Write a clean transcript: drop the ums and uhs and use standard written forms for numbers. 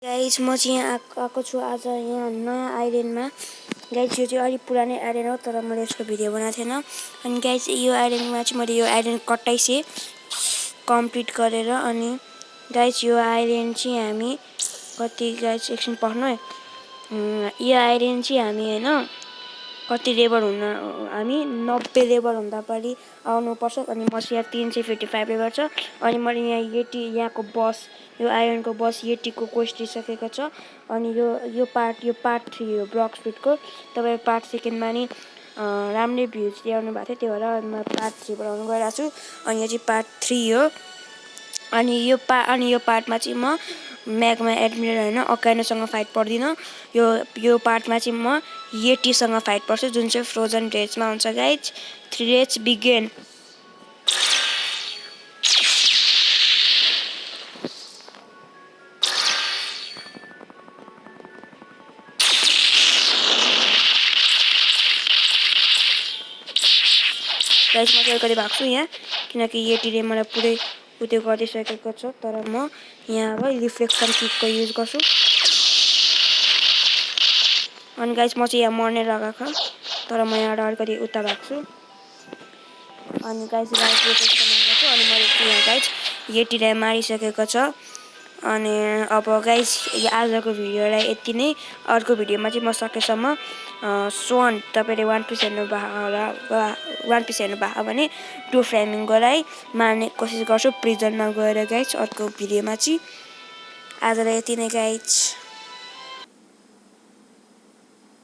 Guys म चाहिँ यहाँ आएको छु आज यहाँ नयाँ आइल्यान्डमा। गाइस यो चाहिँ अलिक पुरानै आइल्यान्ड हो तर मैले यसको भिडियो बनाएको थिएन। अनि गाइस यो आइल्यान्डमा चाहिँ मैले यो आइल्यान्ड कटाइसे कम्प्लिट गरेर अनि गाइस यो आइल्यान्ड चाहिँ हामी कति गाइस एकछिन पढ्नु है। यो आइल्यान्ड चाहिँ हामी हैन कति लेभल हुन हामी 90 लेभल हुँदा पनि आउनुपर्छ। अनि म यहाँ 355 लेभल छ। अनि मैले यहाँ यहाँको बस यो आइल्यान्डको बस येटीको क्वेस्ट दिइसकेको छ। अनि यो पार्ट 3 हो ब्लक स्पिडको। तपाईँ पार्ट सेकेन्डमा नि राम्रै भ्युज ल्याउनु भएको थियो, त्यही भएर म पार्ट 3 बनाउनु गइरहेको छु। अनि यो चाहिँ पार्ट 3 हो। अनि यो पार्टमा चाहिँ म म्यागमा एडमिरल हैन अकाइनोसँग फाइट पर्दिन। यो पार्टमा चाहिँ म येटीसँग फाइट पर्छु जुन चाहिँ फ्रोजन डेजमा हुन्छ। Guys 3 begin. गाइज म चाहिँ कति भाग्छु यहाँ किनकि येटीले मलाई पुरै उयो गरिसकेको छ। तर म यहाँ अब रिफ्लेक्सन किकको युज गर्छु। अनि गाइज म चाहिँ यहाँ मर्ने लगाएको तर म यहाँबाट अलिकति उता भाग्छु। अनि गाइज राइट गर्छु। अनि मैले यहाँ गाइज येटीलाई मारिसकेको छ। अनि अब गाइज आजको भिडियोलाई यति नै। अर्को भिडियोमा चाहिँ म सकेसम्म सोन तपाईँले वान पिस हेर्नुभयो भने टु फ्ल्यामिङ्गोलाई मार्ने कोसिस गर्छु प्रिजनमा गएर गाइज अर्को भिडियोमा चाहिँ। आजलाई यति नै गाइज।